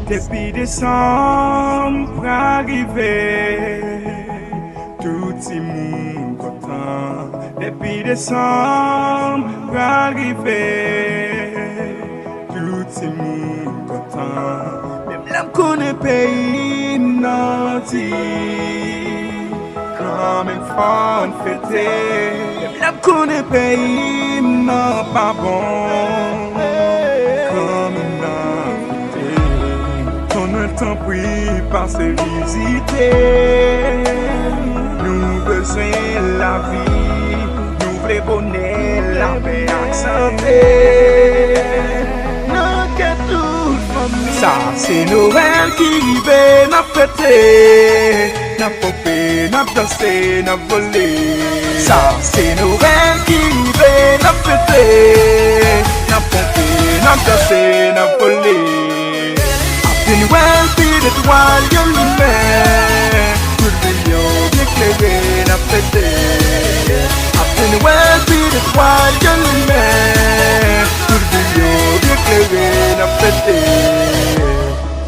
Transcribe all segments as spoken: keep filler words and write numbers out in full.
Depi desanm pral rive, tout timoun kontan. Depi desanm pral rive, tout timoun kontan. Menm lè m konnen peyi m nan di, kanmenm fò n fete. Menm lè m konnen peyi m nan pa bon, kanmenm n ap fete. Ton Nwèl, tanpri, pase vizite. Nou bezwen lavi, nou vle bonè, lapè ak sante nan kè tout fanmi. Sa se Nwèl ki rive, n ap fete, n ap ponpe, n ap danse, n ap vole. Sa se Nwèl ki rive, n ap fete, n ap ponpe, n ap danse, n ap vole. Happy Nwèl, pi detwal yo limen, tout vil yo byen klere, n ap fete. Happy Nwèl, pi detwal yo limen, tout vil yo byen klere, n ap fete.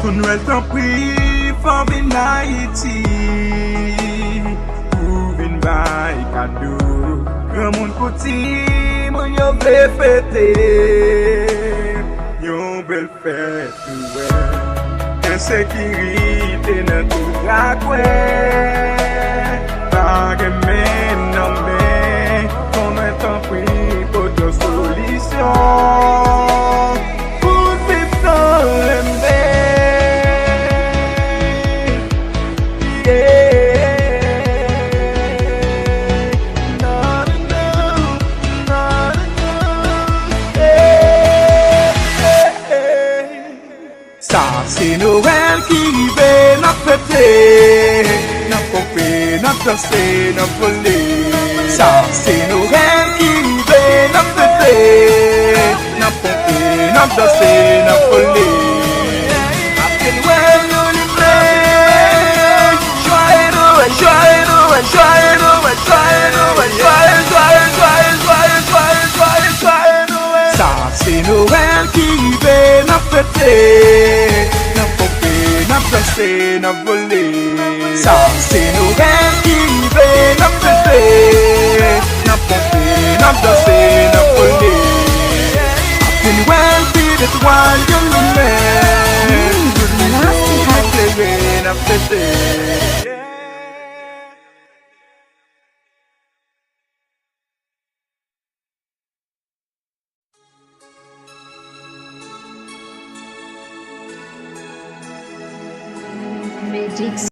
Ton Nwèl, tanpri, fè w vin Ayiti pou vin bay kado. Granmoun kou timoun yo vle fete yon bèl fèt Nwèl. Ensekirite nan tout rakwen, pa gen men nan men. Ton Nwèl, tanpri, pote yon solisyon pou n viv san renmen. Yeah. Non, non, non, non, non. Yeah, yeah, yeah. Sa se Nwèl ki rive, n ap fete, n ap ponpe, n ap danse, n ap vole. Sa se Nwèl ki rive, n ap fete, n ap ponpe, n ap danse, n ap vole. Happy Nwèl nou limen. Jwaye Nwèl, jwaye Nwèl, jwaye Nwèl, jwaye Nwèl, jwaye, jwaye, jwaye Nwèl. Sa se Nwèl ki rive, n ap fete, n ap ponpe, n ap danse, n ap vole. Sa se Nwèl ki rive, n ap fete, n ap ponpe, n ap danse, n ap vole. Happy Nwèl, pi detwal yo limen, tout vil yo byen klere, n ap fete.